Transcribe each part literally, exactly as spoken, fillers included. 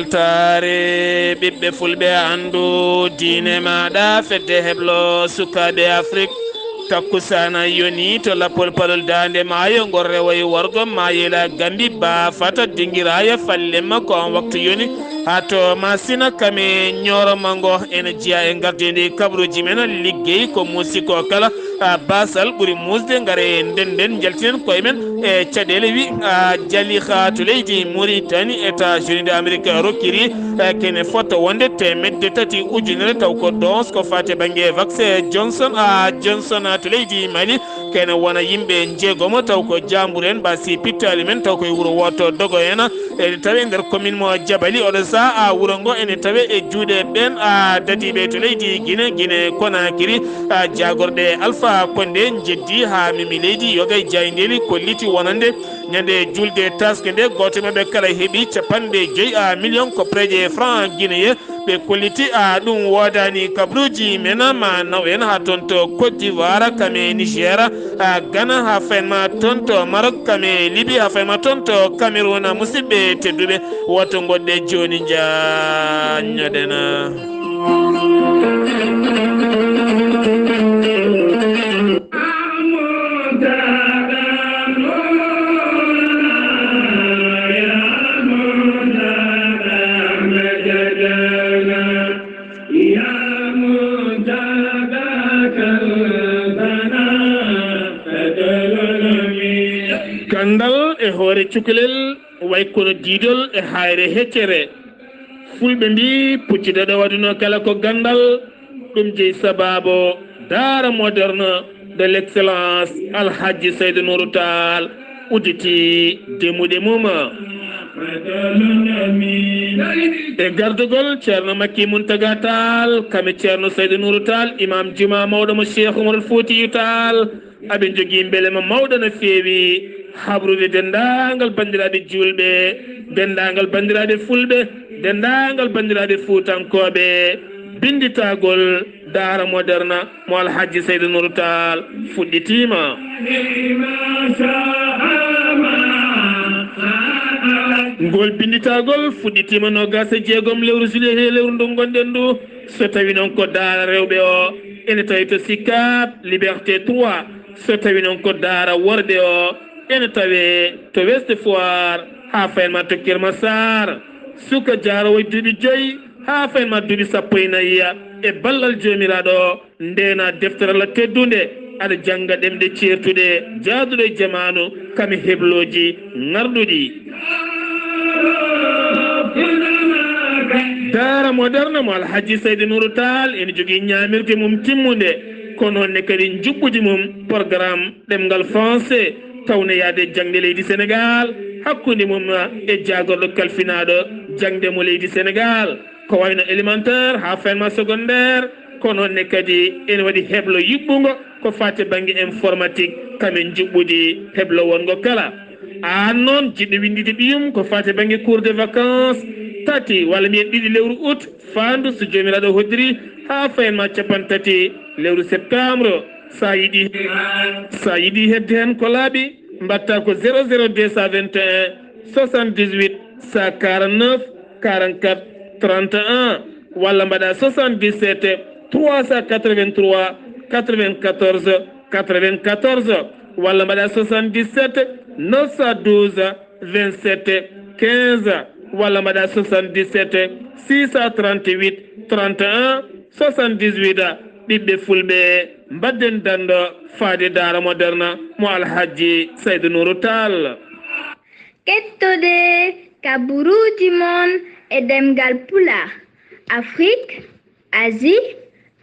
Taare ɓiɓɓe fulɓe, anndu diine maaɗa, fedde heblo sukaaɓe Afrik. Takkusaana yoni to lappol palol daande maayo, ngol rewoy wargo maayela Gambi, ba fata dingiraaya fallema ko on waktu yoni. Haa to Masina kame ñooro mango ene jeya e ngardendi kabruuji men, liggey ko muusi ko kala. A, Basal ɓuri muusde, ngare ndennden, njaltinen koye men e caɗeele. Wi, a, Jaliha to leydi Mauritanie, États-Unis de Amérique rokkiri, e, kene fota wonde teemedde tati ujunere, taw ko dose ko fate bannge vaccin Johnson, a, Johnson to leydi Mali, kene wona yimɓe njeegomo, taw ko jaamburen, ba si pittaali men, taw koye wuro wooto dogo en, ene tawe nder commune mo Jabali. Oɗo saha, a, wuro ngo ene tawe e juuɗe ɓen, a, dadiiɓe to leydi Guinée, Guinée Conakry, a, jaagorɗe Alpha Condé njeddi haa memi leydi. Yogay jaayndeeli kolliti wonande ñande julde taske nde, gooto e maɓɓe kala heɓi capanɗe joyi, a, million koppereeje franc guinéen. Ɓe kolliti, a, ɗum woodani kabruuji men, ma naw en haa toon to Côte d'Ivoire, kam e Niger, a, Ghana, haa fayen ma toon to Maroc, kam e Libye, haa fayen ma toon to Cameroun. Musidɓe tedduɓe, woto ngoɗɗe jooni, njaññoɗen. Ganndal e hoore cukalel, way kono diidol e haayre heccere. Fulɓe mbi, pucci ɗo waɗuno kala ko ganndal, ɗum jeyi sababu Daara Moderne de l'excellence Alhaji Seydou Nourou Tall udditi demuɗe mum. E gardugol Ceerno Makki Muntaga Tall, kam e Ceerno Seydou Nourou Tall, imam juma mawɗo mo Cheikh Oumar Foutiyou Tall, aɓe njogii mbelema mawɗo no feewi habrude denndaangal banndiraaɓe juulɓe, denndaangal banndiraaɓe fulɓe, denndaangal banndiraaɓe fuutankooɓe. Binnditagol Daara Moderne mo Alhaji Seydou Nourou Tall fuɗɗitiima. Ngol binnditagol fuɗɗitiima noogas e jeegom lewru juillet he lewru ndu ngonɗen ndu. So tawi noon ko daara rewɓe o, ene tawi to Sicap Liberté trois. So tawi noon ko daara worɓe o, ene tawe to Ouest Foire, haa fayen ma to Keur Massar. Suka jaaroowo e duuɓi joyi haa fayen ma duuɓi sappo e nayi, e ballal Joomiraaɗo, ndeena deftere Allah teddunde, aɗa jannga ɗemɗe ceertuɗe, jaaduɗo e jamaanu, kam e heblooji ŋarɗuɗi. Daara Moderne mo Alhaji Seydou Nourou Tall ene jogii ñaamirde mum timmunde, ko noon ne kadi njuɓɓudi mum, programme ɗemngal français, tawneyaade jaŋde leydi Senegaal, hakkunde mum e jaagorɗo kalfinaaɗo jaŋde mo leydi Senegaal, ko wayno élémentaire haa fayen ma secondaire, ko noon ne kadi ene waɗi heblo yuɓɓungo ko faati bannge informatique, kam e njuɓɓudi heblo wonngo kala. Aan noon jiɗɗo winndude ɓiyum ko faati bannge cours de vacances, tati walla mbiyen ɗiɗi lewru août, faandu so Joomiraaɗo hoddiri, haa fayen ma capanɗe tati lewru septembre. So a yiɗi, so a yiɗi heɓde heen ko laaɓi, mbaɗta ko zéro zéro deux cent vingt et un soixante-dix-huit cent quarante-neuf quarante-quatre trente et un, walla mbaɗa soixante-dix-sept trois cent quatre-vingt-trois quatre-vingt-quatorze quatre-vingt-quatorze, walla mbaɗa soixante-dix-sept neuf cent douze vingt-sept quinze, walla mbaɗa soixante-dix-sept six cent trente-huit trente et un soixante-dix-huit. Ɓiɓɓe fulɓe, mbaɗden danndo faade Daara Moderne mo Alhaji Seydou Nourou Tall. Kettude kaburuuji mon e ɗemngal Pulaar, Afrik, Asie,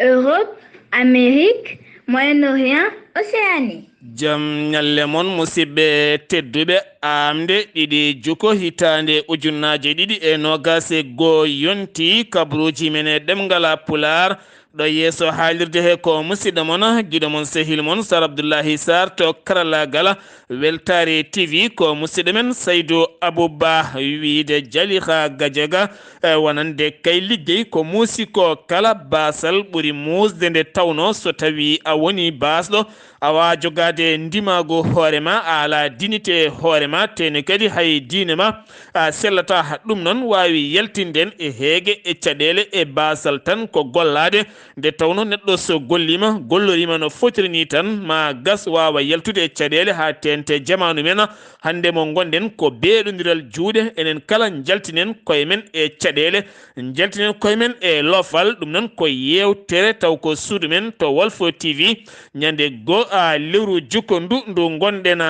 Europe, Amérique, Moyen-Orient, Océanie. Jam ñalle mon, musidɓe tedduɓe. Aamde ɗiɗi juko hitaande ujunnaaje ɗiɗi e noogaas e goo yonti, kaburuuji men e ɗemngal Pulaar. Ɗo yeeso haalirde he ko musidɗo mon, giɗo mon, sehil mon, Sar Abdullahi Sar to karallaagal. Weltaare T V ko musidɗo men Saydu Abuba, wiyde Jaliha Gajaga. E, wonande kay liggey ko muusi ko kala, baasal ɓuri muusde nde tawnoo so tawii a wonii baasɗo, Awa jogaade ndimaagu hoore ma, a alaa dignité hoore ma, tene kadi hay diine ma a sellataa. Ɗum noon waawi yaltinde en e heege, e caɗeele, e baasal tan ko gollaade. Nde tawnoo neɗɗo so golliima, golloriima no fotiri nii tan, ma gas waawa yaltude e caɗeele haa teeŋti jamaanu men. Hannde mo ngonɗen ko beeɗondiral juuɗe, enen kala njaltinen koye men e caɗeele, njaltinen koye men e loofal. Ɗum noon ko yeewtere taw ko suudu men to Walf T V. Ñande goo a lewru jukkondu ndu ngonɗen.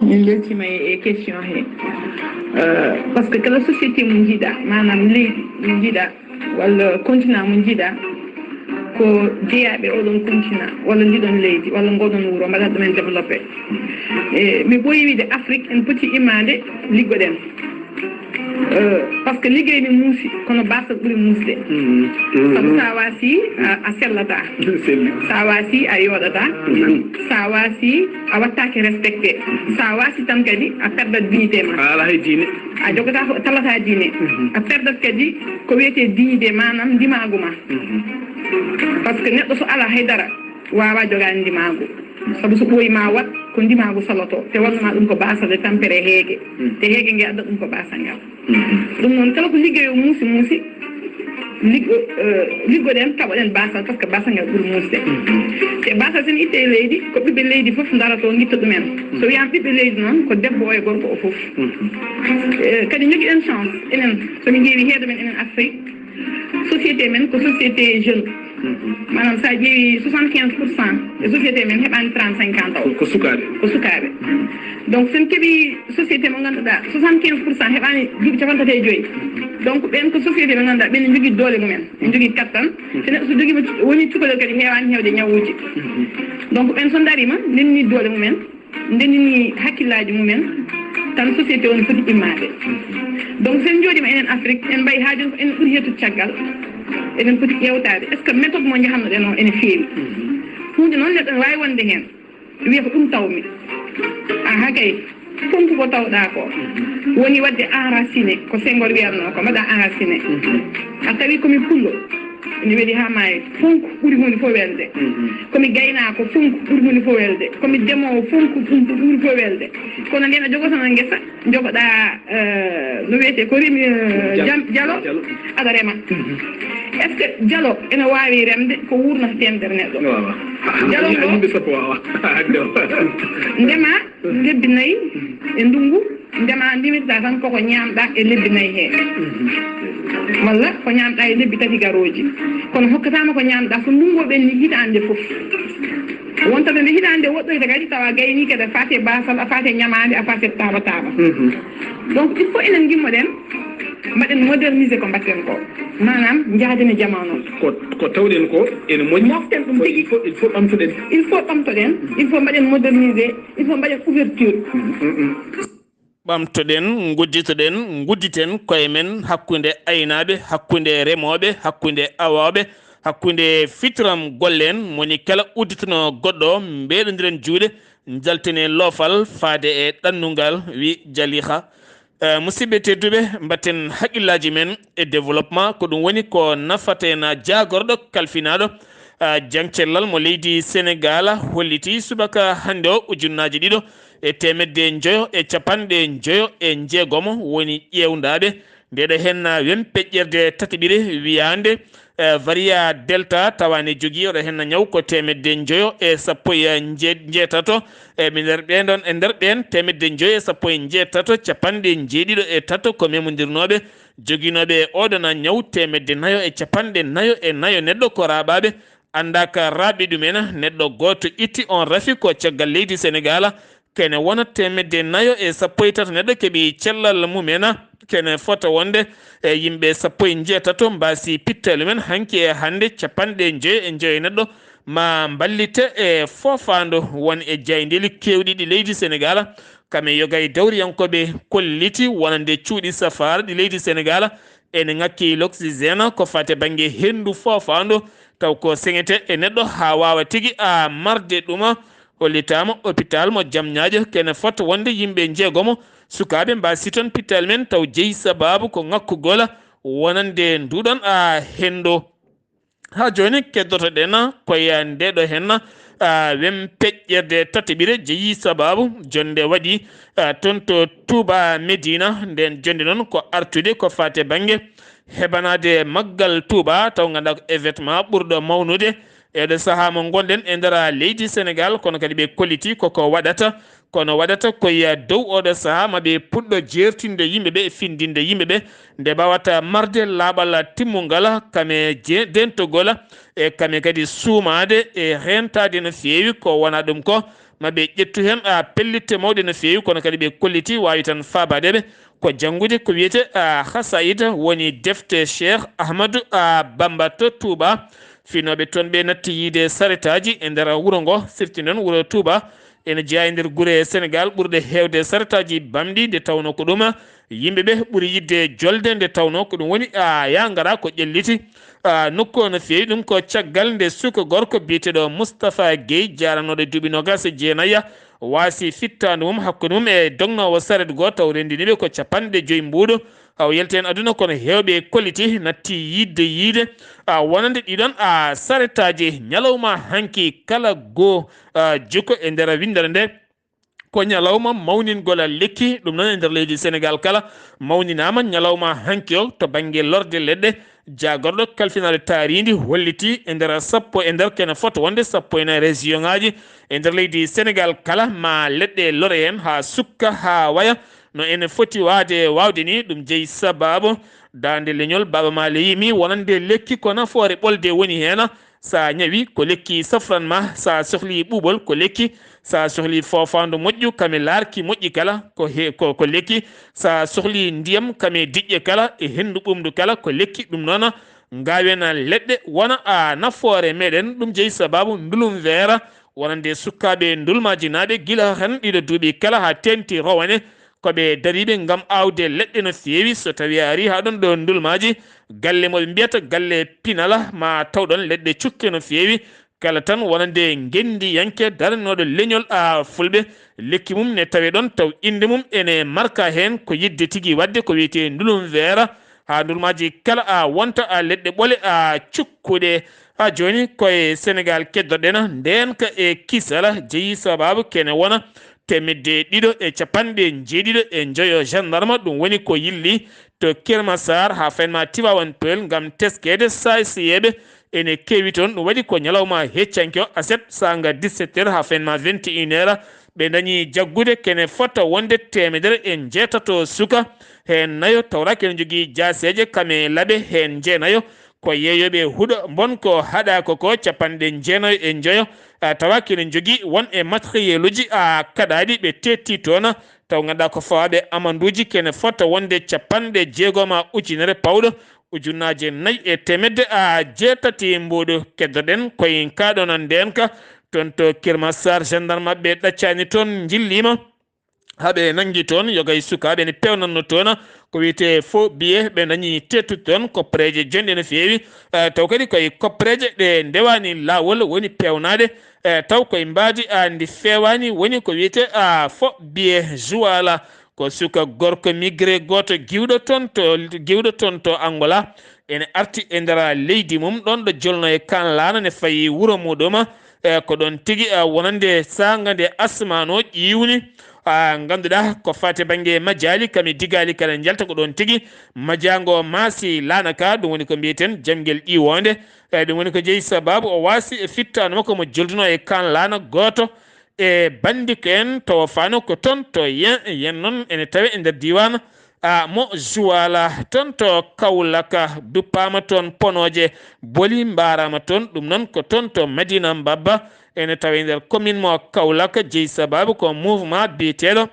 Min mbeltiima e e question he. Euh, parce que kala société mo njiiɗa, maanaam leydi mo njiiɗa, walla continent mo njiiɗa, ko jeyaaɓe oɗon continent, walla ndiɗon leydi, walla ngoɗon wuro, mbaɗat ɗumen développé. E, mi ɓooyi wiide Afrique, en poti immaade, liggoɗen. Euh, parce que liggey ne muusi, kono baasal ɓuri muusde. Sabu sa waasi, a, a sellataa. Sa waasi, a yooɗataa. Sa waasi, a wattaake respecté. Sa waasi tan kadi, a perdat dignité ma. A alaa hay diine. A jogataa ko, talataa diine. A perdat kadi ko wiyetee dignité, maanaam ndimaagu ma. Parce que neɗɗo so alaa hay dara, waawaa jogaade ndimaagu. Sabu so ɓooyi ma wat, ko ndimaagu saloto. Te wonnuma ɗum ko baasal e tampere heege. Te heege nge adda ɗum ko baasal ngal. Ɗum noon, kala ko liggey o muusi, muusi, liggo-, eh, liggoɗen, kaɓoɗen baasal, parce que baasal ngal ɓuri muusde. Te baasal, sen itte e leydi, ko ɓiɓɓe leydi fof ndaroto, ngitta ɗumen. So wiyaama ɓiɓɓe leydi noon, ko debbo o e gorko o fof. Eh, kadi njogiɗen chance, enen, so min ƴeewi heedo men, enen Afrique, société men ko société jeune. Maanaam, so a ƴeewi soixante-quinze pour cent e société men heɓaani trente-cinq ans taw. Ko, ko sukaaɓe. Ko sukaaɓe. Donc, sen keɓi société mo ngannduɗaa, soixante-quinze pour cent heɓaani duuɓi capanɗe tati e joyi. Donc, ɓen ko société ɓe ngannduɗaa, ɓen ne njogii doole mumen, ne njogii kattan. Te neɗɗo so jogiima cu-, woni cukalel kadi heewaani heewde ñawuuji. Donc, ɓen so ndariima, ndenni doole mumen, ndenni hakkillaaji mumen, tan société on foti immaade. Donc, sen njooɗiima enen Afrique, en mbayi haaju ko enen ɓuri heɓtude caggal, enen poti ƴeewtaade, est-ce que méthode mo njahannoɗen o ene feewi? Huunde noon neɗɗo ne waawi wonde heen. Wiya ko ɗum tawmi. Aha kay, fonkugo tawɗaa ko. Woni waɗde enraciné, ko Senghor wiyatnoo ko, mbaɗaa enraciné. A tawi ko mi pullo, mi weli haa maayi, fonku ɓuri huunde fof welde. Ko mi gaynaako, fonku ɓuri huunde fof welde. Ko mi demoowo, fonku ɗum ɓuri fof welde. Kono ndeen a jogotono ngesa, njogoɗaa, eh, no wiyetee ko rimi, eh, jam-, jalo, aɗa rema. Est-ce que jalo ene waawi remde ko wuurnata teemedere neɗɗo? Jalo ngo, yimɓe sappo waawa. Ndema lebbi nayi e ndunngu, ndema ndimirta tan koko ñaamɗaa e lebbi nayi hee. Walla ko ñaamɗaa e lebbi tati garooji. Kono hokkataama ko ñaamɗaa so ndunngu o ɓenni hitaande fof. Wonta nde hitaande woɗɗoyta kadi tawa gayni kadi a faati e baasal, a faati e ñamaande, a faati e taaba taaba. Donc, il faut enen ngimmoɗen, mbaɗen moderniser ko mbaɗten ko. Maanaam, njahden e jamaanu. Ko, ko tawɗen ko ene moƴƴi. Moften ɗum tigi. Il faut, il faut ɓamtoɗen. Il faut ɓamtoɗen, il faut mbaɗen moderniser, il faut mbaɗen ouverture. Ɓamtoɗen, ngudditoɗen, ngudditen koye men hakkunde aynaaɓe, hakkunde remooɓe, hakkunde awooɓe, hakkunde fitiram golle en, moni kala udditano goɗɗo o, mbeɗondiren juuɗe, njaltene loofal faade e ɗannungal, wi Jaliha. Eh, musidɓe tedduɓe, mbatten haqqillaaji men e développement, ko ɗum woni ko nafata en jaagorɗo kalfinaaɗo, eh, jangcellal mo leydi Senegaal holliti subaka hannde o, ujunnaaji ɗiɗo e teemedde njoyo e capanɗe njoyo e njeegomo woni ƴeewndaaɓe. Ndeɗo heen wempeƴƴerde tataɓire wiyaande, eh, Varia Delta tawa ne jogii oɗo heen ñaw ko teemedde njoyo e sappo e nje-, njeetato. E ɓe nder ɓeen ɗoon, e nder ɓeen teemedde njoyo e sappo e njeetato, capanɗe njeeɗiɗo e tato ko memondirnooɓe, joginooɓe oɗon ñaw teemedde nayo e capanɗe nayo e nayo neɗɗo ko raaɓaaɓe. Anndaa ka raaɓi ɗumen, neɗɗo gooto itti on rafi ko caggal leydi Senegaal, kene wona teemedde nayo e sappo e tato neɗɗo keɓi cellal mumen, kene fota wonde e yimɓe sappo e njeetato mbaasi pittali men hanki e hannde capanɗe njoyo e njoyo neɗɗo ma mballite e foofaandu won e jayndeli keewɗi ɗi leydi Senegaal. Kame yoga e dawriyankooɓe kolliti wonande cuuɗi safaara ɗi leydi Senegaal ene ŋakki l'oxygène ko fate bannge henndu foofaandu, taw ko seŋete e neɗɗo haa waawa tigi a marde ɗum. Hollitaama hôpital mo Jamñaajo kene fota wonde yimɓe njeegomo sukaaɓe mbaasi toon pittali men taw jeyi sabaabu ko ŋakkugol wonande nduɗon a henndu. Haa jooni keddotoɗen koye ndeɗo heen, a wem peƴƴerde tataɓire jeyi sababu jonde waɗi a toon to Touba Medina. Nden jonde noon ko artude ko fate bannge heɓanaade maggal Touba, taw ngannduɗaa ko événement ɓurɗo mawnude e ɗo sahaa mo ngonɗen e nder leydi Sénégal. Kono kadi ɓe kolliti koko waɗata, kono waɗata koye dow oɗo sahaa maɓe puɗɗo jeertinde yimɓe ɓe e findinde yimɓe ɓe nde mbawata marde laaɓal timmungal kame je- dentogol e kame kadi suumaade e hentaade no feewi ko wona ɗum ko. Maɓe ƴettu heen a pellitte mawɗe no feewi, kono kadi ɓe kolliti waawi tan faabaade ɓe ko janngude ko wiyete a xasaid, woni defte Cheikh Ahmadou a Bamba to Touba. Finooɓe toon ɓe natti yiide saretaaji e nder wuro ngo, sirti noon wuro Touba ene jeyaa e nder gure Sénégal ɓurɗe heewde saretaaji bamɗi, nde tawnoo ko ɗum yimɓe ɓe ɓuri yiɗde jolde, nde tawnoo ko ɗum woni a yaa ngara ko ƴelliti a nokku o no feewi. Ɗum ko caggal nde suka gorko biyeteeɗo Moustapha Guèye, jaaranooɗo duuɓi noogaas e jeenayi, waasi fittaandu mum hakkunde mum e dognoowo saret goo, taw renndini ɓe ko capanɗe joyi mbuuɗu. Aw yalti heen aduna, kono heewɓe e kolliti natti yiɗde yiide a wonande ɗiɗon a saretaaji. Ñalawma hanki kala goo a jikku e nder winndere nde ko ñalawma mawningol lekki. Ɗum noon e nder leydi Sénégal kala mawninaama ñalawma hanki o to bannge lorde leɗɗe. Jaagorɗo kalfinaade taariindi holliti e nder sappo e nder kene fota wonde sappo e nayi région ŋaaji e nder leydi Sénégal kala ma leɗɗe lore heen haa sukka haa waya no ene foti waade waawde ni. Ɗum jeyi sababu daande leñol Baaba Maal yimi wonande lekki ko nafoore ɓolde woni heen. Sa ñawi ko lekki safran ma, sa sohli ɓuuɓol ko lekki, sa sohli foofaandu moƴƴu kame laarki moƴƴi kala ko he- ko, ko lekki, sa sohli ndiyam kame diƴƴe kala e henndu ɓuuɓndu kala ko lekki. Ɗum noon ngaawen leɗɗe wona a nafoore meɗen. Ɗum jeyi sababu ndulum weera wonande sukkaaɓe ndulmaajinaaɓe gila heen ɗiɗo duuɓi kala haa teenti rowane ko ɓe dariiɓe ngam aawde leɗɗe no feewi. So tawii a arii haa ɗoon ɗo ndulmaaji, galle mo ɓe mbiyata galle pinala ma taw ɗoon leɗɗe cukke no feewi. Kala tan wonande ngenndiyanke daranooɗo leñol a fulɓe, lekki mum ne tawe ɗoon taw innde mum ene marka heen ko yiɗde tigi waɗde ko wiyetee ndulum weera. Haa ndulmaaji kala a wonta a leɗɗe ɓole a cukkuɗe. Haa jooni koye Sénégal keddoɗen ndeenka e kisala jeyi sababu kene wona teemedde ɗiɗo e capanɗe njeeɗiɗo e njoyo gendarme, ɗum woni ko yilli to Kër Massar haa fenma Tivaouane Peulh ngam teskeede saaysiyeeɓe ene keewi toon. Ɗum waɗi ko ñalawma heccanke o aset saanga dix-sept heures haa fenma vingt et une heures ɓe dañi jaggude kene fota wonde teemedere e njeetato suka, heen nayo tawra kene jogii jaaseeje kame laɓe, heen njeenayo ko yeeyooɓe huɗo mbon ko haɗa ko ko capanɗe jeenayo e njoyo. A tawa kene jogii won e matériel uji a kaɗaaɗi ɓe teetti toon, taw ngannduɗaa ko fawaaɓe amanduuji kene fota wonde capanɗe jeegoma ujunere pawɗo ujunnaaje nayi e teemedde a jeetati mbuuɗu. Keddoɗen koye kaaɗo nan ndeenka toon to Kër Massar, gendarme maɓɓe ɗaccaani toon njilliima. Haa ɓe nanngi toon yoga e sukaaɓe ne peewnatno toon ko wiyetee faux billet, ɓe dañi teettude toon koppareeje jonɗe no feewi. Eh, taw kadi koye koppareeje ɗe ndewaani laawol woni peewnaade, eh, taw koye mbaadi a ndi feewaani woni ko wiyetee a faux billet Jouala. Ko suka gorko migré gooto giwɗo toon to, giwɗo toon to Angola. Ene arti e nder leydi mum ɗoon ɗo jolno e kan laana ne fayi wuro muɗum. E ko ɗoon tigi, a, wonande saanga nde asmaan o ƴiwni. A, ngannduɗaa ko faati bannge majaali kam e digaali kala njalta ko ɗoon tigi. Majaango maasi laana ka, ɗum woni ko mbiyeten jamngel ƴiwoonde. E ɗum woni ko jeyi sababu o waasi e fittaandu makko mo jolduno e kan laana gooto e banndiko en tawa faano ko toon to yen, yen noon ene tawe e nder diiwaan, a, mo Jouala, toon to Kawlaka, duppaama toon ponooje, boli mbaaraama toon. Ɗum noon ko toon to Madina Mbabba, ene tawe e nder commune mo Kawlaka, jeyi sababu ko mouvement biyeteeɗo,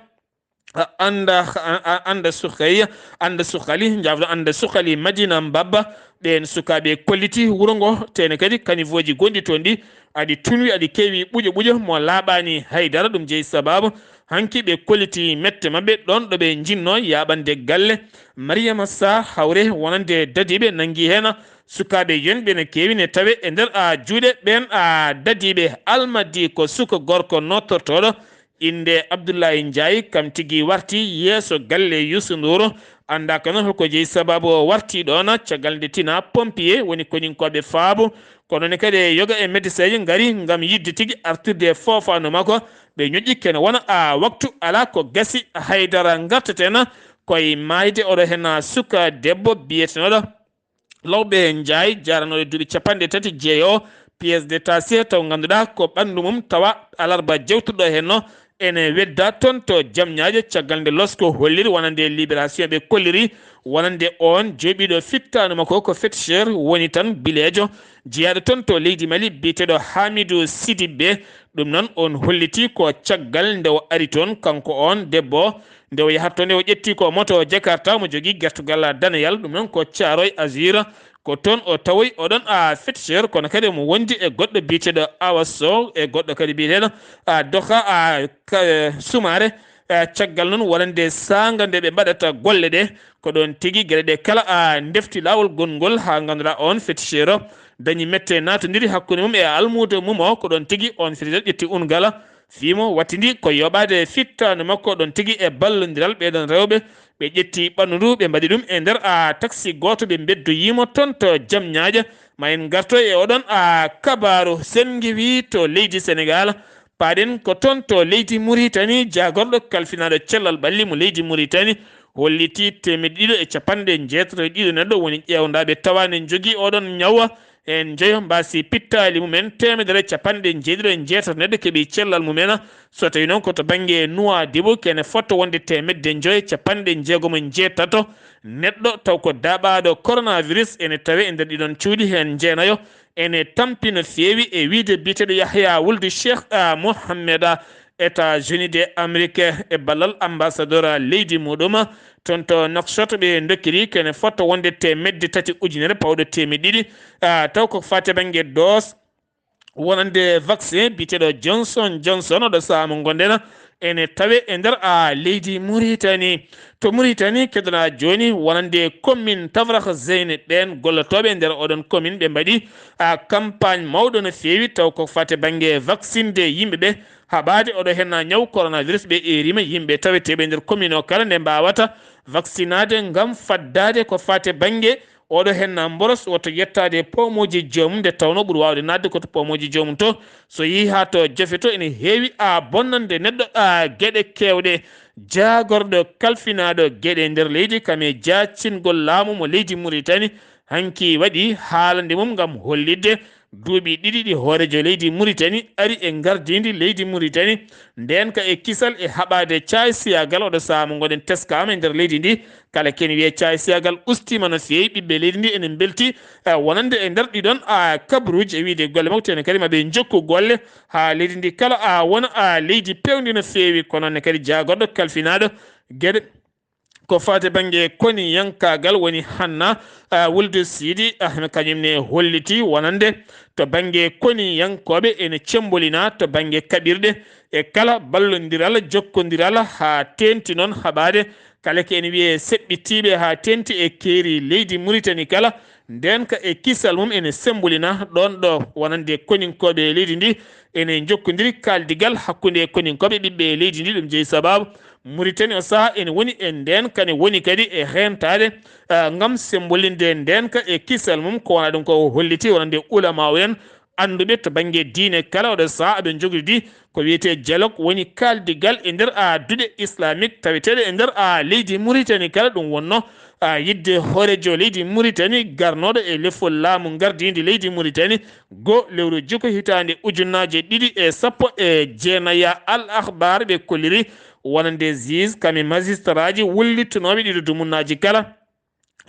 a, Annda, a, a, Annda Sukhayya, Annda Sukhali, njaafɗo Annda Sukhali Madina Mbabba. Ɓeen sukaaɓe kolliti wuro ngo, teene kadi kanivoji gonɗi toon ɗi aɗi tunwi, aɗi keewi ɓuƴo ɓuƴo mo laaɓaani hay dara. Ɗum jeyi sababu hanki ɓe kolliti mette maɓɓe ɗoon ɗo ɓe njinnoo yaaɓande galle Mariama Sarr, hawre wonande dadiiɓe nanngi heen sukaaɓe yonɓe no keewi ne tawe e nder a juuɗe ɓeen a dadiiɓe. Almadi ko suka gorko nootortooɗo innde Abdullahi Njaay, kam tigi warti yeeso galle Youssou Ndour. Anndaa ko noon holko jeyi sababu o warti ɗoon, caggal nde tina pompier woni koninkooɓe faabu Kono ne kadi e yoga e médecin ji ngari ngam yiɗde tigi artirde e foofaandu makko. Ɓe ñoƴƴi kene wona a waktu alaa ko gasi haydara ngartaten koye maayde oɗo heen suka debbo biyetenooɗo Lawɓe Njaay, jaranooɗo duuɓi capanɗe tati jeeyo, pièce détachée, taw ngannduɗaa ko ɓanndu mum tawa alarba jewtuɗo heen no ene wedda toon to Jamñaaje, caggal nde losko holliri wonande Libération ɓe kolliri wonande oon jooɓiiɗo fittaandu makko ko féticheur woni tan bileejo jeyaaɗo toon to leydi Mali biyeteeɗo Hamidou Sidibé. Ɗum noon oon holliti ko caggal nde o ari toon kanko oon debbo, nde o yahat toon nde o ƴetti ko moto Jakarta mo jogii gertogal daneyal, ɗum noon ko Caaroy Azur. Ko toon o tawoyi oɗon a féticheur, kono kadi omo wondi e goɗɗo biyeteeɗo Awa Sow, e goɗɗo kadi biyeteeɗo a Doka a Ka-, Sumaare. A caggal noon wonande saanga nde ɓe mbaɗata golle ɗe, ko ɗoon tigi geɗe ɗe kala a ndefti laawol gonngol haa ngannduɗaa oon féticheur o dañi mette naatondiri hakkunde mum e almuudo mum o, ko ɗoon tigi oon féticheur ƴetti ungal. Fii mo wattindi ko yoɓaade fittaandu makko ɗoon tigi e ballondiral ɓeeɗon rewɓe. Ɓe ƴetti ɓanndu ndu, ɓe mbaɗi ɗum e nder a taksi gooto, ɓe mbeddoyii mo toon to Jamñaaje. Ma en ngarto e oɗon a kabaaru senngiwi to leydi Senegaal. Paaɗen ko toon to leydi Muritani, jaagorɗo kalfinaaɗo cellal ɓalli mo leydi Muritani holliti teemedde ɗiɗo e capanɗe njeetato e ɗiɗo neɗɗo woni ƴeewndaaɓe tawa ne njogii oɗon ñaw. En njoyo mbaasi pittaali mumen, teemedere capanɗe njeeɗiɗo e njeetato neɗɗo keɓi cellal mumen. So tawi noon ko to bannge Nuwaadibu, kene fotto wonde teemedde njoyo capanɗe jeegom e njeetato neɗɗo, taw ko daaɓaaɗo coronavirus ene tawe e nder ɗiɗon cuuɗi, heen jeenayo ene tampi no feewi, e wiyde biyeteeɗo Yahya Wuldu Cheikh, a, Mohammeda, États-Unis de Amérique, e ballal ambassadeur leydi muɗum toon to Nouakchott, ɓe ndokkiri kene fotto wonde teemedde tati ujunere pawɗo teemedde ɗiɗi, a, taw ko faati bannge dose wonande vaccin biyeteeɗo Johnson Johnson, oɗo sahaa mo ngonɗen ene tawe e nder a leydi Muritani. To Muritani, keɗoɗaa jooni wonande commune Tafrakh Zeyne, ɓeen gollotooɓe e nder oɗon commune ɓe mbaɗi a campagne mawɗo no feewi, taw ko faati bannge vaccinde yimɓe ɓe. Haɓaade oɗo heen ñaw coronavirus ɓe eeriima yimɓe taweteeɓe nder commune o kala nde mbaawata vaccinaade ngam faddaade ko faati bannge oɗo heen mboros woto yettaade e poomuuji joomum, nde tawnoo ɓuri waawde naatde ko to poomuuji joomum to. So yehii haa to jofe to, ene heewi a bonnande neɗɗo a geɗe keewɗe. Jaagorɗo kalfinaaɗo geɗe nder leydi kam e jaacingol laamu mo leydi Muritani hanki waɗi haalande mum ngam hollitde duuɓi ɗiɗi ɗi hooreejo leydi Muritani ari e ngardiindi leydi Muritani. Ndeen ka e kisal e haɓaade caaysiyagal oɗo sahaa mo ngoɗen teskaama e nder leydi ndi. Kala ken wiyee caaysiyagal ustiima no feewi, ɓiɓɓe leydi ndi ene mbelti, eh, wonande e nder ɗiɗon, ah, kabaruuji e wiyde golle makko, tene kadi maɓe njokku golle haa leydi ndi kala, ah, wona, ah, leydi peewndi no feewi. Kono ne kadi jaagorɗo kalfinaaɗo geɗe ko faati bannge koniyankaagal woni Hanna, ah, Wuldu Siidi Ahmed, kañum ne holliti wonande to bannge koniyankooɓe ene cembolina to bannge kaɓirɗe e kala ballondiral, jokkondiral haa teenti noon haɓaade kala ko ene wiyee seɓɓitiiɓe haa teenti e keeri leydi Muritani kala. Ndeen ka e kisal mum ene semmbolina ɗoon ɗo wonande koninkooɓe e leydi ndi ene njokkondiri kaaldigal hakkunde e koninkooɓe ɓiɓɓe e leydi ndi. Ɗum jeyi sabaabu Muritani o sahaa ene woni e ndeen kane woni kadi e heentaade, ah, ngam semmbolinde ndeen ka e kisal mum ko wona ɗum ko o holliti wonande ulamaawu en annduɓe to bannge diine kala oɗo sahaa aɓe njogordi ko wiyetee dialogue woni kaaldigal e nder a duɗe islamique taweteeɗe e nder a leydi Muritani kala. Ɗum wonno a yiɗde hooreejo leydi Muritani garnooɗo e lefol laamu ngardiindi leydi Muritani go lewru juko hitaande ujunnaaje ɗiɗi e sappo e jeenaya. Al Akhbar ɓe kolliri wonande juge kam e magistrat ji wullittunooɓe ɗiɗo dumunnaaji kala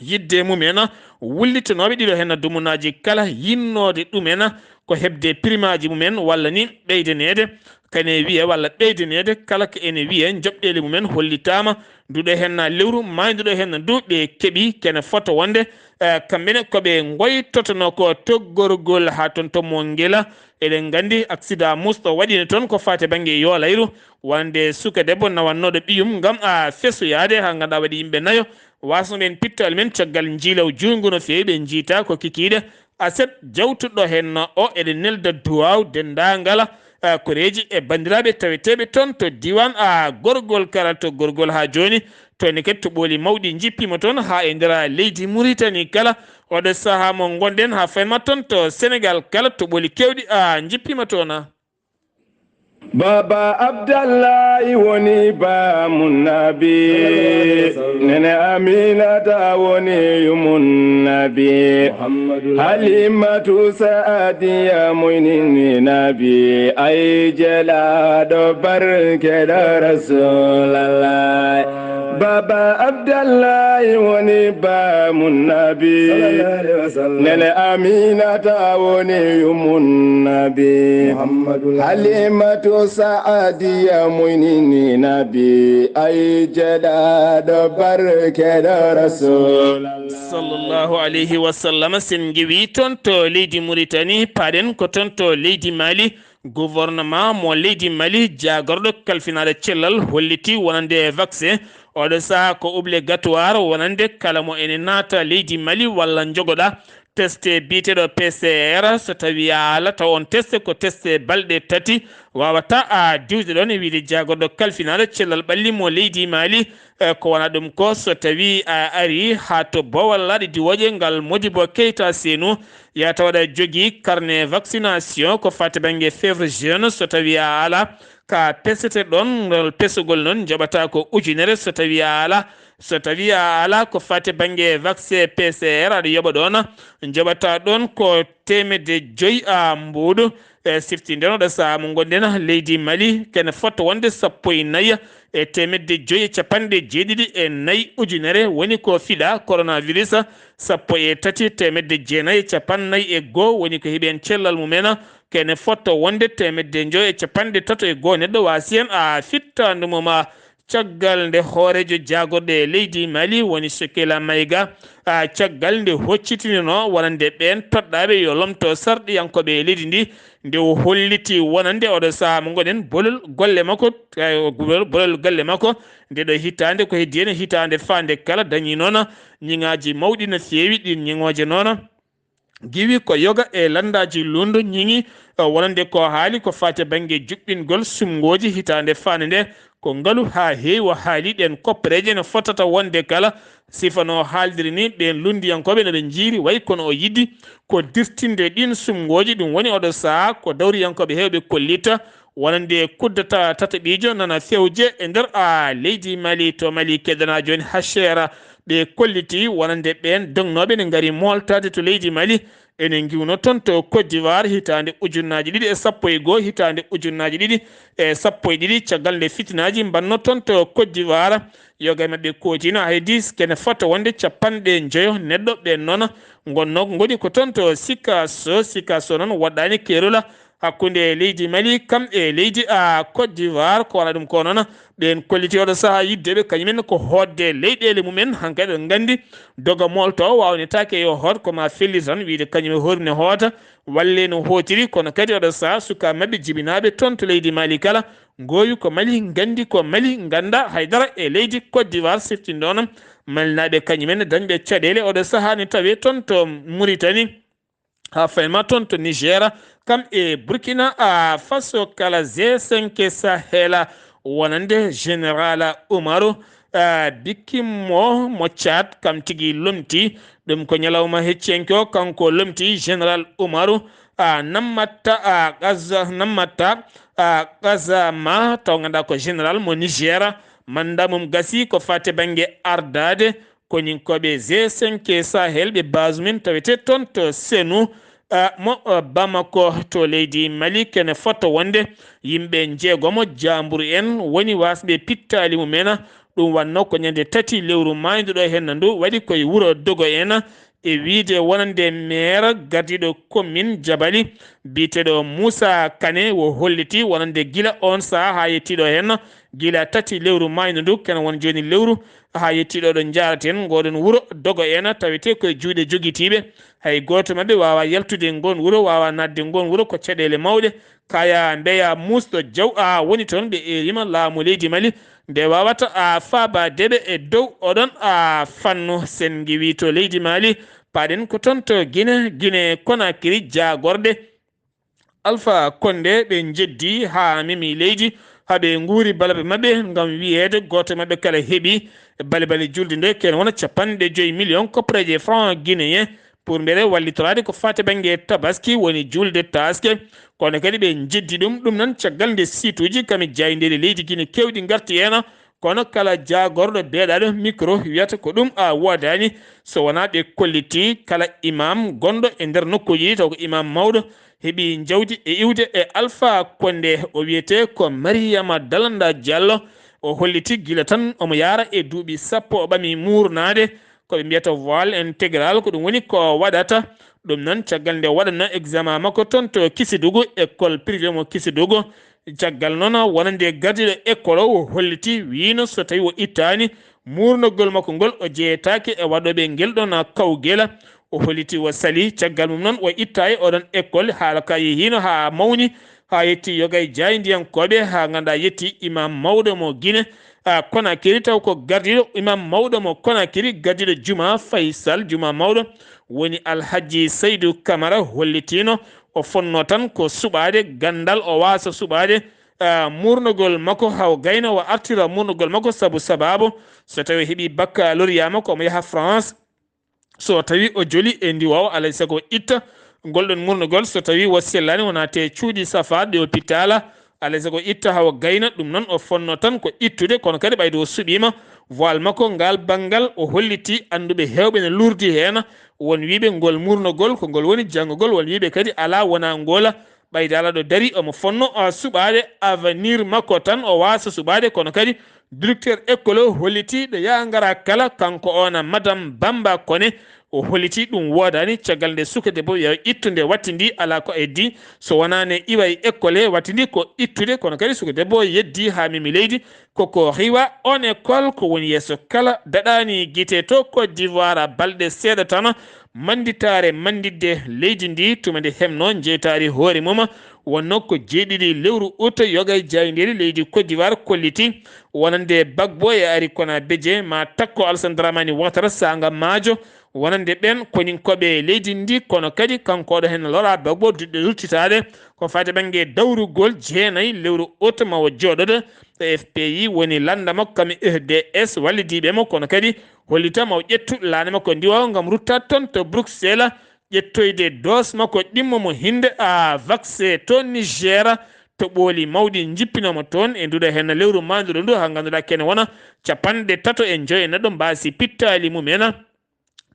yiɗde mumen, wullittonooɓe ɗiɗo heen dumunnaaji kala yinnoode ɗumen ko heɓde primaaji mumen walla ni ɓeydaneede, kane wiye walla ɓeydaneede kala ko ene wiye njoɓɗeeli mumen hollitaama. Nduɗo heen lewru maaynduɗo heen ndu ɓe keɓi kene fota wonde, eh, kamɓe ne ko ɓe ngoytotonoo ko toggorgol haa toon to Mongela. Eɗen nganndi aksida musɗo waɗiino toon ko faati bannge yoolayru, wonande suka debbo nawannooɗo ɓiyum ngam a fesoyaade haa ngannduɗaa waɗi yimɓe nayo. Wasno ɓeen pittaali men caggal njiilaw juutngu no feewi ɓe njiyta ko kikiiɗe. Aset jawtuɗo heen o eɗen nelda duwaaw denndaangal, ah, koreeji e banndiraaɓe taweteeɓe toon to diiwaan, ah, gorgol kala to gorgol haa jooni. To ene kadi to ɓooli mawɗi njippiima toon haa e nder leydi Muritani kala. Oɗo sahaa mo ngonɗen haa faynma toon to Senegal kala to ɓoli keewɗi a njippiima toon. Baba Abdallahi woni baamun nabi, nene Aminata woni yumun nabi, Halimatu Saadiya moynini nabi, ay jelaɗo barkeɗo Rasulallah. Baba Abdallahi woni baamun nabi, nene Aminata woni yumun nabi, Halimatu Saadiya moynini nabi, ay jelaɗo barkeɗo Rasul. Sallallahu alayhi wa sallam. Sen ngewi toon to leydi Muritani, paaɗen ko toon to leydi Mali. Gouvernement mo leydi Mali, jaagorɗo kalfinaaɗo cellal, holliti wonande vaccin oɗo sahaa ko obligatoire wonande kala mo ene naata leydi Mali walla njogoɗa teste biyeteeɗo P C R. So tawi a ala taw on teste ko teste balɗe tati, wawata a diwde ɗon, e wiide jaagorɗo kalfinaaɗo cellal ɓalli mo leydi Mali. E ko wona ɗum ko, so tawi a ari haa to Bowal Laaɗe Diwooje ngal Modibo Keita Senu, ya taw aɗa jogii carnet vaccination ko fati bannge fièvre jaune. So tawi a ala ka pesete ɗon, ngol pesugol noon njoɓata ko ujunere. So tawi a ala, so tawi a ala ko fati bannge vaccin P C R, aɗa yoɓa ɗon, njoɓata ɗon ko teemedde joyi a mbuuɗu. E siftinde oɗo sahaa mo ngonɗen, leydi Mali kene fotto wonde sappo e nayi e teemedde joyi e capanɗe jeeɗiɗi e nayi ujunere woni ko fiɗa coronavirus, sappo e tati teemedde jeenayi e capanɗe nayi e goo woni ko heɓi en cellal mumen, kene fotto wonde teemedde joyi e capanɗe tato e goo neɗɗo waasi en a fittaandu mum. Caggal nde hooreejo jaagorɗe e leydi Mali woni Sokila Mayga, a, caggal nde hoccitinino wonande ɓeen toɗɗaaɓe yo lomto sarɗiyankooɓe e leydi ndi, nde o holliti wonande oɗo sahaa mo ngoɗen bolol golle makko, a, bolol galle makko, nde ɗo hitaande ko heddi heen hitaande faande kala dañi noon ñiŋaaji mawɗi no feewi. Ɗiin ñiŋooje noon giwi ko yoga e lanndaaji lundo ñiŋi, eh, wonande ko haali ko faati bannge juɓɓingol sumngooji hitaande faande nde, ko ngalu haa heewi o haali ɗeen koppereeje no fotata wonde kala. Sifa no haaldiri ni, ɓeen lunndiyankooɓe no ɓe njiiri way kono o yiɗi ko dirtinde ɗiin sumngooji, ɗum woni oɗo sahaa ko dawriyankooɓe heewɓe kollita wonande kuddata tataɓiijo nana fewje e nder, a, leydi Mali, to Mali keddana jooni Hachera. Ɓe kolliti wonande ɓeen dognooɓe ne ngari mooltaade to leydi Mali, ene ngiwno toon to Côte d'Ivoire hitaande ujunnaaji ɗiɗi e sappo e goo, hitaande ujunnaaji ɗiɗi e sappo e ɗiɗi, caggal nde fitinaaji mbanno toon to Côte d'Ivoire. Yoga e maɓɓe kootino hay dis kene fota wonde capanɗe njoyo neɗɗo. Ɓeen noon ngonno, ngoni ko toon to Sikasso. Sikasso noon waɗɗaani keerol hakkunde leydi Mali kam e leydi, a, Côte d'Ivoire. Ko wona ɗum ko noon, ɓeen kolliti oɗo sahaa yiddeɓe kañumen ko hootde leyɗeele mumen. Hankadi eɗen nganndi doga moolto wawnetaake yo hoot, ko ma fellir tan wiide kañum e hoore ne hoota, walle no hootiri. Kono kadi oɗo sahaa sukaaɓe maɓɓe jibinaaɓe toon to leydi Mali kala, ngoowi ko Mali, nganndi ko Mali, ngannda haydara e leydi Côte d'Ivoire. Siftinɗo noon, Malinaaɓe kañumen dañɓe caɗeele oɗo sahaa ne tawee toon to Mauritanie, haa faynma toon to Niger, kam e Burkina, a, Faso kala. G cinq Sahel wonande Général Umaru, a, Bikki mo, mo Tchad, kam tigi lomti. Ɗum ko ñalawma hecciyanke o, kanko lomti Général Umaru, a, Nammata, a, Gaza, Nammata, a, Gazama, taw ngannda ko général mo Niger. Manda mum gasi ko fate bannge ardaade koninkooɓe G cinq Sahel, ɓe base mum tawete toon to Senu, a, mo, a, Bamako to leydi Mali. Kene fota wonde yimɓe njeegomo jaamburu en woni wasɓe pittaali mumen. Ɗum wanno ko ñande tati lewru maaydu ɗo henna ndu waɗi koye wuro Dogo en, e wiide wonande maire gardiiɗo commune Jabali, biyeteeɗo Moussa Kane, wo holliti wonande gila on sahaa haa yettiiɗo henna, gila tati lewru maaydu ndu, kene won jooni lewru haa yettiiɗo ɗo njaaraten. Ngoɗon wuro Dogo en tawete koye juuɗe jogitiiɓe. Hay gooto maɓɓe waawa yaltude ngoon wuro, waawa naatde ngoon wuro, ko caɗeele mawɗe. Kaya mbeya muusɗo jaw a woni toon, ɓe eerima laamu leydi Mali nde wawata a faabadeɓe e dow oɗon a fannu. Sen ngiwi to leydi Mali, paɗen ko toon to Guinée, Guinée Conakry, jaagorɗe Alpha Condé ɓe jeddi haa memi leydi, haa ɓe nguuri balabe maɓɓe, ngam wiyeede gooto maɓɓe kala heɓi balibali julde nde, ken wona capanɗe joyi million koppareeje franc guinéen. pour mbele wallitoraade ko faati bannge tabaski, woni juulde taaske. Kono kadi ɓe njeddi ɗum. Ɗum noon, caggal nde siituuji kam e jaayndeeji leydi Gine keewɗi ngarti heen, kono kala jaagorɗo beeɗaaɗo micro wiyata ko ɗum a woodaani, so wonaa ɓe kolliti kala imam gonɗo e nder nokkuuji ɗi, taw ko imam mawɗo, heɓi jawdi e iwde e Alpha Condé. O wiyetee ko Mariama Dalanda Diallo. O holliti gila tan omo yaara e duuɓi sappo o ɓami muurnaade ko ɓe mbiyata voile intégral, ko ɗum woni ko waɗata. Ɗum noon, caggal nde waɗatnoo examen makko toon to Kisidugu, école privé mo Kisidugu. Caggal noon, wonande gardiiɗo école o, o holliti, wiino so tawi o ittaani muurnagol makko ngol, o jeyetaake e waɗooɓe ngel ɗoon kawgel. O holliti o salii. Caggal mum noon, o itta e oɗon école, haala ka yehiino haa mawni, haa yetti yoga e jaayndiyankooɓe, haa ngannduɗaa yetti imam mawɗo mo Gine, a, Conakry, taw ko gardiiɗo imam mawɗo mo Conakry, gardiiɗo juma Faysal, juma mawɗo, woni Alhaji Saydu Kamara, hollitiino o fonnoo tan ko suɓaade ganndal, o waasa suɓaade, a, muurnagol makko, haa o gayna o artira muurnagol makko, sabu sabaabu so tawi o heɓi baccalauréat makko, omo yaha France. So tawi o joli e ndiwoowo, alay sago itta ngol ɗon muurnagol. So tawi o sellaani, wonaa te cuuɗi safaade ɗi hôpital, alay sago itta haa o gayna. Ɗum noon, o fonnoo tan ko ittude, kono kadi ɓayde o suɓiima voile makko ngal banngal, o holliti annduɓe heewɓe ne luurdi heen, won wiiɓe ngol muurnagol ko ngol woni janngugol, won wiiɓe kadi alaa, wonaa ngoola. Ɓayde alaa ɗo dari, omo fonnoo, a, suɓaade avenir makko tan, o waasa suɓaade, kono kadi directeur école o holliti ɗo yaa ngara kala, kanko oon Madame Bamba Kone, o holliti ɗum woodaani. Caggal nde suka debbo yo ittude wattindi, alaa ko heddi, so wonaa ne iwa e école he wattindi ko ittude, kono kadi suka debbo yeddi haa memi leydi, koko riiwa on école ko woni yeeso kala. Daɗaani gite to Côte d'Ivoire balɗe seeɗa tan, mannditaare mannditde leydi ndi, tuma nde heɓnoo njeytaari hoore mum, wonnoo ko jeeɗiɗi lewru ut, yoga e jaayndeeji leydi Côte d'Ivoire kolliti, wonande Gbagbo e Arikona Beje, ma takko Alassane Dramani Ouattara saanga maajo, wonande ɓeen koninkooɓe leydi ndi, kono kadi kanko oɗo heen Laurent Gbagbo duɗe ruttitaade ko faati bannge dawrugol jeenayi lewru ut ma o jooɗoɗo. F P I woni lannda makko kam e R D S wallidiiɓe mo, kono kadi hollita ma o ƴettu laana makko ndiwa o ngam ruttaade toon to Bruxelles, ƴettoyde dose makko ɗimmo mo hinde a vaccin to Niger, to ɓooli mawɗi njippinooma toon e nduɗa heen lewru maanduɗo ndu, haa ngannduɗaa kene wona capanɗe tato e njoyo e neɗɗo mbaasi pittaali mum en.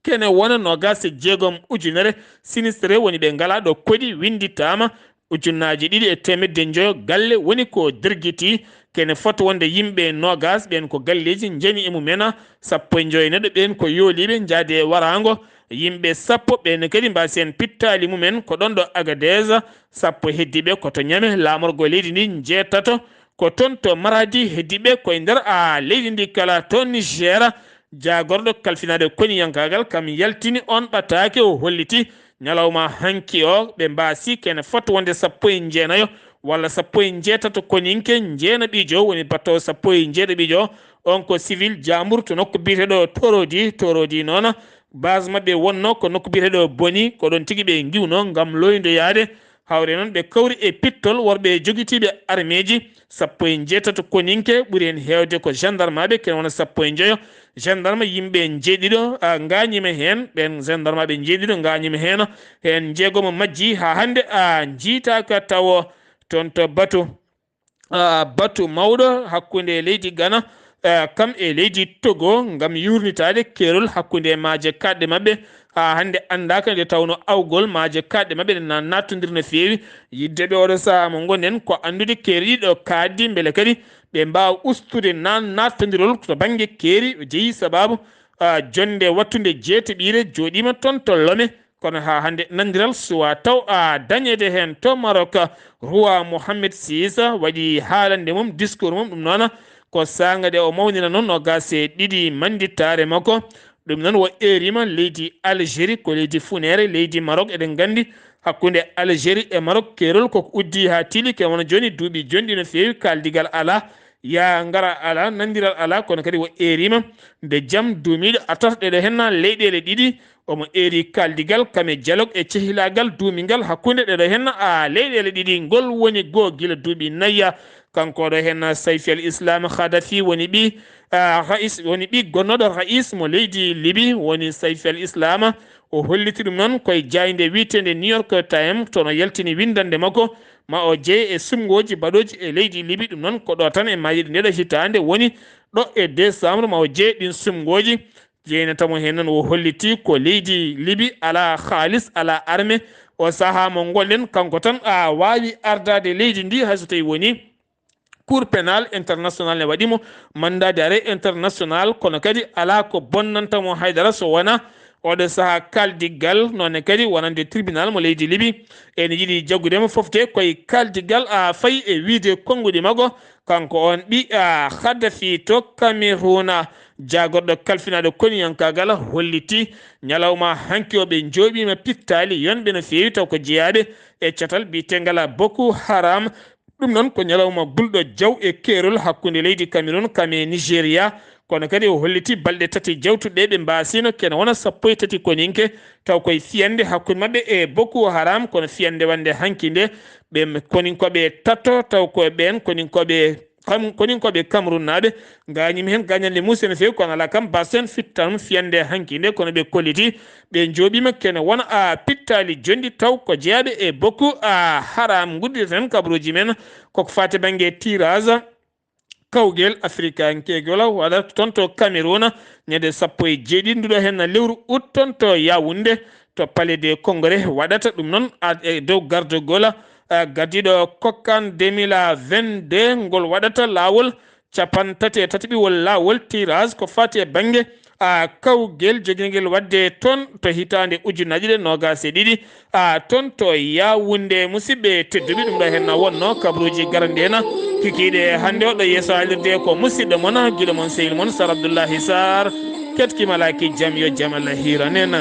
Kene wona noogaas e jeegom ujunere sinistré woni ɓe ngalaa ɗo koɗi winnditaama, ujunnaaji ɗiɗi e teemedde njoyo galle woni ko dergiti. Kene fota wonde yimɓe noogaas, ɓeen ko galleeji njani e mum en, sappo e njoyo neɗɗo ɓeen ko yooliiɓe njaadi e waraango, yimɓe sappo ɓeen kadi mbaasi heen pittaali mum en ko ɗoon ɗo Agadez, sappo heddiiɓe ko to Ñame, laamorgo leydi ndi njeetato ko toon to Maradi, heddiiɓe koye nder a leydi ndi kala to Niger. Jaagorɗo kalfinaade koniyankaagal kam yaltini oon ɓataake, o holliti ñalawma hanki o ɓe mbaasi kene fota wonde sappo e njeenayo walla sappo e njeetato koninke, njeenaɓiijo woni battoowo sappo e njeeɗaɓiijo, on ko civil jaambur to nokku biyeteeɗo Torodi. Torodi noon, base maɓɓe wonnoo ko nokku biyeteeɗo Boni, ko ɗoon tigi ɓe ngiwnoo ngam looyndoyaade. Hawre noon, ɓe kawri e pittol worɓe jogitiiɓe armeeji sappo e njeetato koninke, ɓuri heen heewde ko gendarmaaɓe, kene wona sappo e njoyo. Gendarme yimɓe njeeɗiɗo, a, ngaañiima heen, ɓeen gendarmaaɓe njeeɗiɗo ngaañiima heen, heen njeegomo majji haa hannde, a, njiitaaka tawo toon to Batu. A, batu mawɗo hakkunde leydi Ghana, a, kam e leydi Togo ngam yuurnitaade keerol hakkunde maaje kaaɗɗe maɓɓe. Haa hannde anndaaka nde tawnoo awgol maaje kaaɗɗe maɓɓe ɗe na naattondir no feewi. Yiɗde ɓe oɗo sahaa mo ngonɗen ko anndude keeri ɗi ɗo kaaɗdi mbele kadi ɓe mbaawa ustude naan naattondirol to bannge keeri. O jeyi sabaabu, a, jonnde wattunde jeetaɓiire jooɗiima toon to Lome. Kono haa hannde nanndiral suwaa taw a dañeede heen to Maroc. Roi Mohamed six waɗi haalande mum, discours mum, ɗum noon ko saanga nde o mawnina noon noogaas e ɗiɗi manndittaare makko. Ɗum noon o eeriima leydi Algérie, ko leydi funeere, leydi Maroc. Eɗen nganndi hakkunde Algérie e Maroc keerol koko uddi haa tiili, ke wona jooni duuɓi jonɗi no feewi, kaaldigal alaa, yaa ngara alaa, nanndiral alaa, kono kadi o eeriima nde jam duumiiɗo artata ɗeɗo heen leyɗeele ɗiɗi. Omo eeri kaaldigal kam e dialogue e cehilaagal duumingal hakkunde ɗeɗo heen a leyɗeele ɗiɗi. Ngol woni goo gila duuɓi nayya. Kanko ɗo heen Sayfi al Islam Khadafi woni ɓi, ah, rais, woni ɓi gonnooɗo rais mo leydi Libi, woni Sayfi al Islam. O holliti ɗum noon koye jaaynde wiyeteende New York Times, to no yaltini winndannde makko, ma o jeye e sumngooji baɗooji e leydi Libi. Ɗum noon ko ɗo tan e maayiiɗe ndeɗo hitaande woni ɗo e décembre, ma o jeye ɗin sumngooji. Jeynata mo heen noon, o holliti ko leydi Libi alaa haalis, alaa arme. O sahaa mo ngonɗen, kanko tan a waawi ardaade leydi ndi, hay so tawi woni Cour pénal international ne waɗi mo mandat d'arrêt international, kono kadi alaa ko bonnanta mo haydara so wonaa oɗo sahaa kaaldiggal, noone kadi wonande tribunal mo leydi Libi. Ene yiɗi jaggude mo fof de koye kaaldiggal, a fayi e wiide konnguɗi makko. Kanko on ɓi, a, Khadafi to Cameroun, a, jaagorɗo kalfinaaɗo koniyankaagal, holliti ñalawma hanki o ɓe njooɓiima pittaali yonɓe no feewi, taw ko jeyaaɓe e catal biyetengal Boko Haram. Ɗum noon ko ñalawma gulɗo jaw e keerol hakkunde leydi Cameroun kam e Nigeria. Kono kadi o holliti balɗe tati jawtuɗe ɓe mbaasino kene wona sappo e tati koninke, taw koye fiyande hakkunde maɓɓe e Boko Haram, kono fiyande wonde hanki nde ɓe koninkooɓe tato, taw ko ɓeen koninkooɓe kam, koninkooɓe Cameroun naaɓe, gaañiima heen gaañal nde muusi no feewi, kono alaa kam basen fittan fiyande hanki nde, kono ɓe kolliti ɓe njooɓiima kene wona a pittaali jonɗi, taw ko jeyaaɓe e Boko Haram. Ngudditen kabaruuji men koko faati bannge tirage kawgel afrikankegol waɗata toon to Cameroun ñande sappo e jeeɗiɗi nduɗo heen lewru août toon to Yaoundé, to Palais des Congrès waɗata ɗum noon, a, e dow gardagol, a, gardiiɗo COCAN deux mille vingt-deux ngol waɗata laawol capanɗe tati e tataɓiwol laawol tirage ko faati e bannge, a, kawgel jogingel waɗde toon to hitaande ujunnaji ɗiɗi e noogas e ɗiɗi, a, toon to Yaoundé. Musidɓe tedduɓe, ɗum ɗo heen na wonno kabaruuji garande na kikiiɗe hannde o. Ɗo yeeso haalirde ko musidɗo mon, giɗo mon, sehil mon Sar Abdoullahi Sarr. Keɗkima laaki jam, yo jam Allah hiiran en.